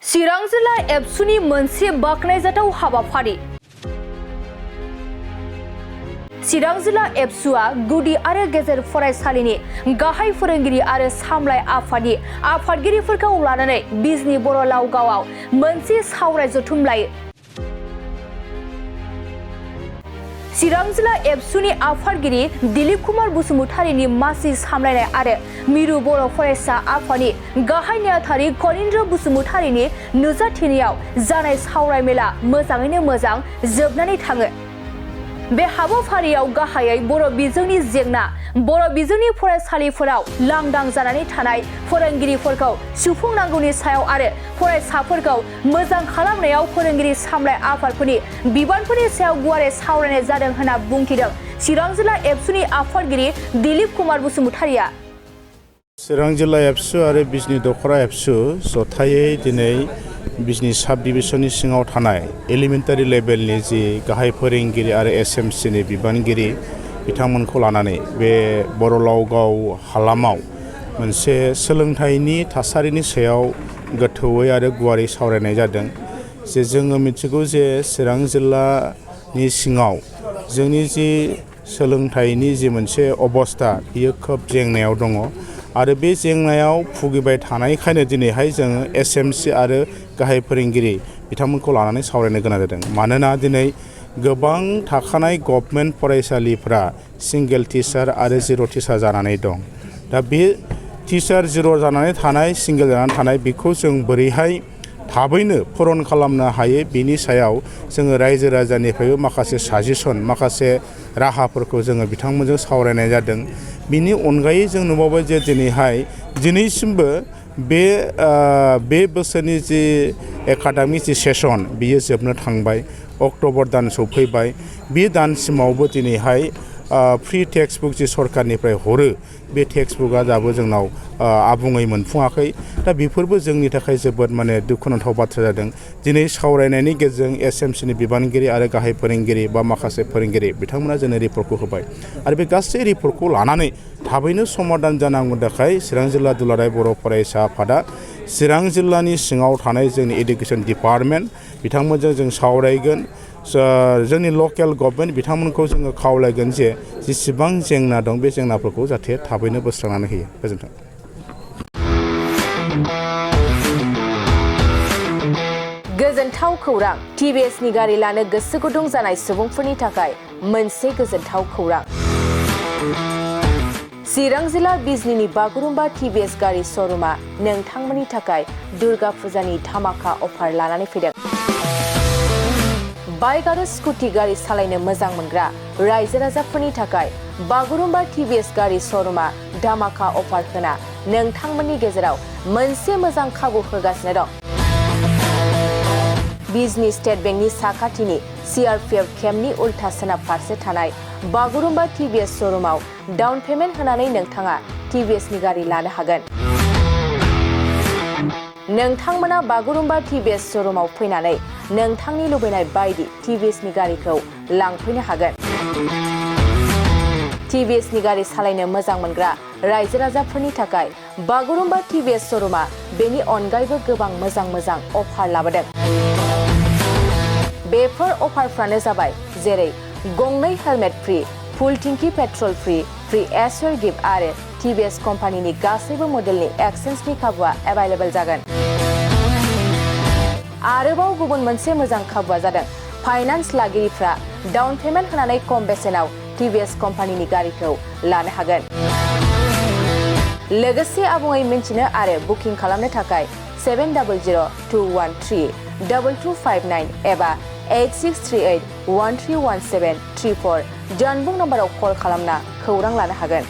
चिरां जिल्ला एबसुनि मोनसे बाखनायजाथाव हाबाफारि। चिरां जिल्ला एबसुआ गुदि आरो गेजेर फरायसालिनि गाहाय फोरोंगिरि आरो सामलाय आफादनि आफादगिरिफोरखौ लानानै बिजनि बर'ल गावआव मोनसे सावराय जथुम लायो। चिरां जिल्ला एबसुनि आफादगिरि दिलीप कुमार बसुमतारीनि मासि सामलायनाय आरो मिरु बर' फरायसा आफादनि गाहाय नेहाथारि कनिन्द्र बसुमतारीनि नुजाथिनायाव जानाय सावराय मेला मोजाङैनो मोजां जोबनानै थाङो। बे हाबाफारियाव गाहायै बर' बिजोंनि जेंना, बर' बिजोंनि फरायसालिफोराव लांदां जानानै थानाय फोरोंगिरिफोरखौ सुफुंनांगौनि सायाव आरो फरायसाफोरखौ मोजां खालामनायाव फोरोंगिरि सामलाय आफादफोरनि बिबानफोरनि सायाव गुवारै सावरायनाय जादों होनना बुंथिदों चिरां जिल्ला एबसुनि आफादगिरि दिलीप कुमार बसुमतारीया। चिरां जिल्ला एबसु आरो बिजनि दखरा एबसु जथायै दिनै बिजनि साब डिभिजननि सिङाव थानाय एलिमेन्टारि लेभेलनि जि गाहाय फोरोंगिरि आरो एसएमसिनि बिबानगिरि बिथांमोनखौ लानानै बे बर'ल गाव हालामाव मोनसे सोलोंथाइनि थासारिनि सायाव गोथौयै आरो गुवारै सावरायनाय जादों। जे जोङो मिथिगौ जे चिरां जिल्लानि सिङाव जोंनि जि सोलोंथाइनि जि मोनसे अबस्था बियो खोब जेंनायाव दङ आरो बे जेंनायाव भुगिबाय थानायखायनो दिनैहाय जोङो एसएमसि आरो गाहाय फोरोंगिरि बिथांमोनखौ लानानै सावरायनो गोनां जादों। मानोना दिनै गोबां थाखानाय गभर्नमेन्ट फरायसालिफ्रा सिंगेल टिचार आरो जिर' टिचार जानानै दं। दा बे टिचार जिर' जानानै थानाय, सिंगेल जानानै थानाय बेखौ जों बोरैहाय थाबैनो फुरन खालामनो हायो बेनि सायाव जोङो रायजो राजानिफ्रायबो माखासे साजेसन, माखासे राहाफोरखौ जोङो बिथांमोनजों सावरायनाय जादों। बिनि अनगायै जों नुबावबाय जे दिनैसिमबो बे बोसोरनि जि एकाडेमिक जि सेसन बियो जोबनो थांबाय, अक्ट'बर दान सफैबाय। बे दानसिमावबो दिनैहाय फ्रि टेक्स्ट बुक जि सरकारनिफ्राय हरो बे टेक्स्ट बुकआ दाबो जोंनाव आबुङै मोनफुङाखै। दा बेफोरबो जोंनि थाखाय जोबोद दुखुनांथाव बाथ्रा जादों। दिनै सावरायनायनि गेजेरजों एसएमसिनि बिबानगिरि आरो गाहाय फोरोंगिरि बा माखासे फोरोंगिरि बिथांमोना जोंनो रिपर्टखौ होबाय आरो बे गासै रिपर्टखौ लानानै थाबैनो समाधान जानांगौनि थाखाय चिरां जिल्ला दुलाराय बर' फरायसा आफादा चिरां जिल्लानि सिङाव थानाय जोंनि एडुकेसन डिपार्टमेन्ट बिथांमोनजों जों सावरायगोन। जोंनि लकेल गभर्नमेन्ट बिथांमोनखौ जोङो खावलायगोन जे जेसेबां जेंना दं बे जेंनाफोरखौ जाहाथे थाबैनो बोस्रांनानै होयो। गोजोन्थों। गोजोनथाव खौरां। टिभिएसनि गारि लानो गोसो गुदुं जानाय सुबुंफोरनि थाखाय मोनसे गोजोनथाव खौरां। चिरां जिल्ला बिजनीनि बागुरुम्बा टिभिएस गारि श'रुमा नोंथांमोननि थाखाय दुर्गा फुजानि धामाका अफार लानानै फैदों। बाइक आरो स्कुटि गारि सालायनो मोजां मोनग्रा रायजो राजाफोरनि थाखाय बागुरुम्बा टिभिएस गारि श'रुमा धामाका अफार होना नोंथांमोननि गेजेराव मोनसे मोजां खाबु होगासिनो दं। बिजनी स्टेट बेंकनि साखाथिनि सीआरपीएफ केम्पनि उल्था सोनाब फारसे थानाय बागुरुम्बा टिभिएस श'रुमाव डाउन पेमेन्ट होनानै नोंथाङा टिभिएसनि गारि लानो हागोन। नोंथांमोना बागुरुम्बा टिभिएस श'रुमाव फैनानै नोंथांनि लुबैनाय बायदि टिभिएसनि गारिखौ लांफैनो हागोन। टिभिएसनि गारि सालायनो मोजां मोनग्रा रायजो राजाफोरनि थाखाय बागुरुम्बा टिभिएस श'रुमा बेनि अनगायैबो गोबां मोजां अफार लाबोदों। बेफोर अफारफ्रानो जाबाय जेरै गंनै हेलमेट फ्रि, फुल टिंकि पेट्रल फ्रि एसर गिफ्ट आरो टिभिएस कम्पानिनि गासैबो मडेलनि एक्सचेन्जनि खाबुआ एभेलेबल जागोन। आरोबाव गुबुन मोनसे मोजां खाबुआ जादों फाइनान्स लागिरिफ्रा डाउन पेमेन्ट होनानै खम बेसेनाव टिभिएस कम्पानिनि गारिखौ लानो हागोन। लोगोसे आबुङै मिन्थिनो आरो बुकिं खालामनो थाखाय 7002132259 एबा 8638131734 जानबुं नम्बराव कल खालामना खौरां लानो हागोन।